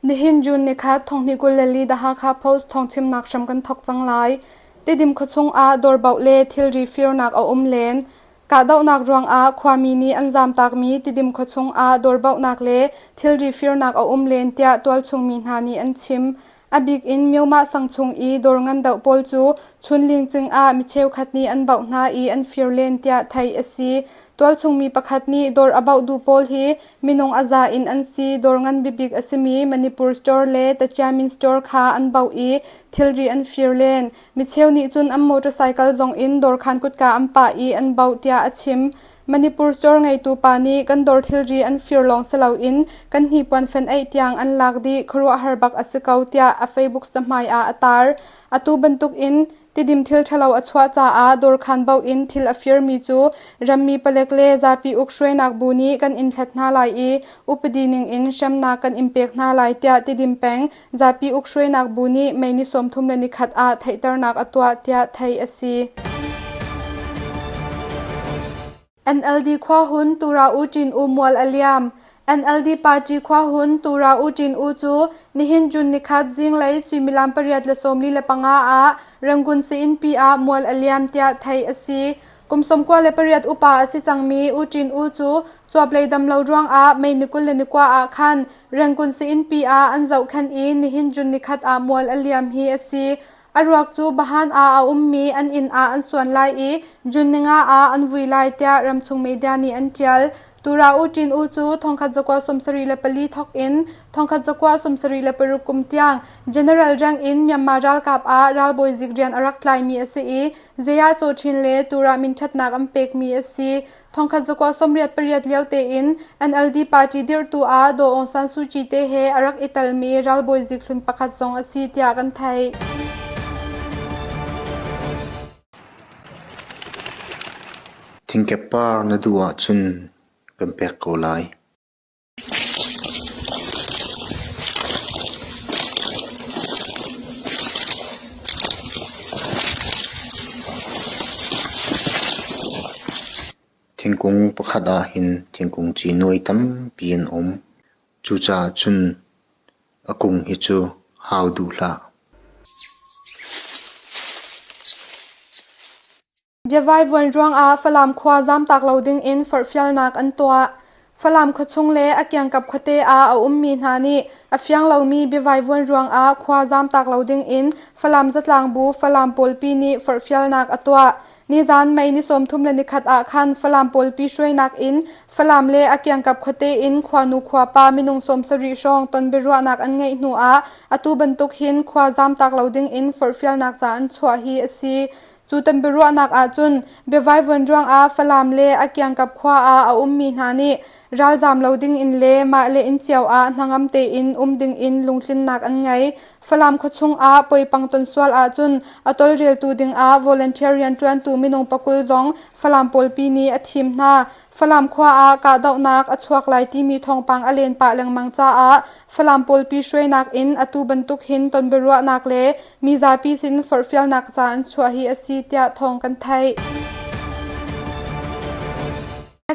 Nihin June nikhat thonghnih 24 The Hakha Post thawngchimnak hram kan thawk cang lai. Tidim khuachung ah dawrbauh le thilri firnak a um len. Kahdohnak ruangah khuami nih an zamtakmi Tidim khuachung ah dawrbauhnak le thilri firnak a um len tiah tualchung mi hna nih an chim. A bik in Myomah sang chung i dawr ngan deuh pawl cu chunling cing ah mi cheukhat nih an bauh hna i an fir len tiah theih a si. Tualchung mi pakhat nih dawr a bauh duh pawl hi minung a za in an si. Dawr ngan bibik a simi Manipur Store le Tachiamin Store kha an bauh i thilri an fir len. Micheu nih cun an motorcycle zong in dawrkhan kutka an pah i an bauh tiah a chim. Manipur store ngeitu pa nih kan dawr thilri an fir lawng si loin kan hnipuan fenh-aih tiang an lak dih khuaruahhar bak a si ko tiah a Facebook cahmai ah a tar. Atu bantuk in Tidim thil ṭhalo a chuah caah dawrkhan boh in thil a firmi cu rammi palek le zapi uk hruainak bu nih kan in hlat hna lai i upadi ning in hremnak kan in pek hna lai tiah Tidim peng zapi uk hruainak bu nih May ni 31 ah theihternak a tuah tiah theih a si. NLD khuahun Tura U Ṭin U mual a liam. NLD party khuahun Tura U Ṭin U cu nihin June nikhat zinglei suimilam 8:45 ah Rangoon Sii-innpi ah mual a liam tiah theih a si. Kum 98 upa a si cangmi U Ṭin U cu cuaplei damlo ruangah May ni 29 ah khan Rangoon Sii-innpi ah an zohkhenh i nihin June nikhat ah mual a liam hi a si. A ruak cu Bahan ah a ummi an inn ah an suan lai i June ninga ah an vui lai tiah ramchung media nih an ṭial. Tura U Ṭin U cu 1974 thawk in 1976 kum tiang general rank in Myanmar ralkap ah ralbawi zik rian a rak tlaimi a si i Zeya Caw Ṭhin le Tura minṭhatnak an pekmi a si. 1988 lio tein NLD party dirhtu ah Daw Aung San Suu Kyi te he a rak i telmi ralbawi zikhlun pakhat zong a si tiah kan theih. Thingkep par na duh ahcun kan pek ko lai. Thingkung pakhat ah hin thingkung ci nuai tampi an um. Cucaah cun a kung hi cu hau duh hlah. Biavaivuan ruangah Falam khua zamtak lo dingin forhfialnak an tuah. Falam khuachung le a kiangkap khuate ah a ummi hna nih a fiang lomi biavaivuan ruangah khua zamtak lo dingin Falam zatlangbu Falam pawlpi nih forhfialnak a tuah. Nizan May ni 31 ah khan Falam pawlpi hruainak in Falam le a kiangkap khuate in khuanu khuapa minung 70 hrawng ton biaruahnak an ngeih hnu ah atu bantuk hin khua zamtak lo dingin forhfialnak ca an chuah hi a si. Cu tan biaruahnak ahcun biavaivuan ruangah Falam le a kiangkap khua ah a ummi hna nih ralzaam lo dingin le mah le inn cio ah hnangam tein um dingin lungtlinnak an ngei. Falam khuachung ah poipang ton sual ahcun a tawlreltu dingah volunteer rianṭuantu minung pakul zong Falam pawlpi nih a thim hna. Falam khua ah kahdohnak a chuak lai timi thawngpang a len pah lengmang caah Falam pawlpi hruainak in atu bantuk hin tonbiaruahnak le mizapi sin forhfialnak ca an chuah hi a si tiah thawng kan theih.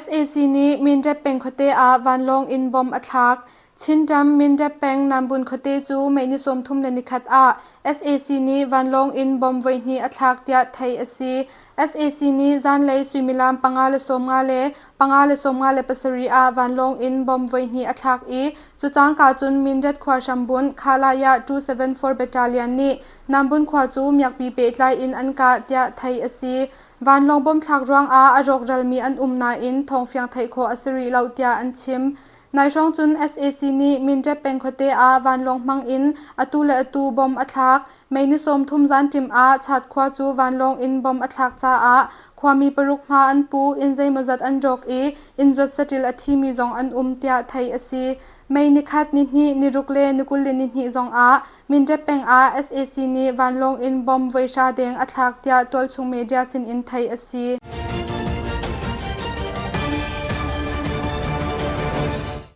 SAC nih Mindat peng khuate ah vanlawng in bomb a thlak. Chinram Mindat peng Nambun khuate cu May ni 31 ah sac nih vanlawng in bomb voihnih a thlak tiah theih a si. Sac nih zanlei suimilam 5:50 le 5:57 ah vanlawng in bomb voihnih a thlak i cu cangka cun Mindat khua hrambunh Khalaya 274 Battalion nih Nambun khua cu miakpi pehtlai in an kah tiah theih a si. Vanlawng bomb thlak ruangah a rawkralmi an um nain thawngfiang theih khawh a si rih lo tiah an chim. Nai hrawng cun sac nih Mindat peng khuate ah vanlawng hmang in atu le atu bomb a thlak. May ni 30 zanṭim ah Chat khua cu vanlawng in bomb a thlak caah khuami paruk hma an pu, inn zeimawzat an rawk i inn zuat saṭil a thimi zong an um tiah theih a si. May ni khat, ni hnih, ni ruk le ni 22 zong ah Mindat peng ah sac nih vanlawng in bomb voi hra deng a thlak tiah tualchung media sinin theih a si.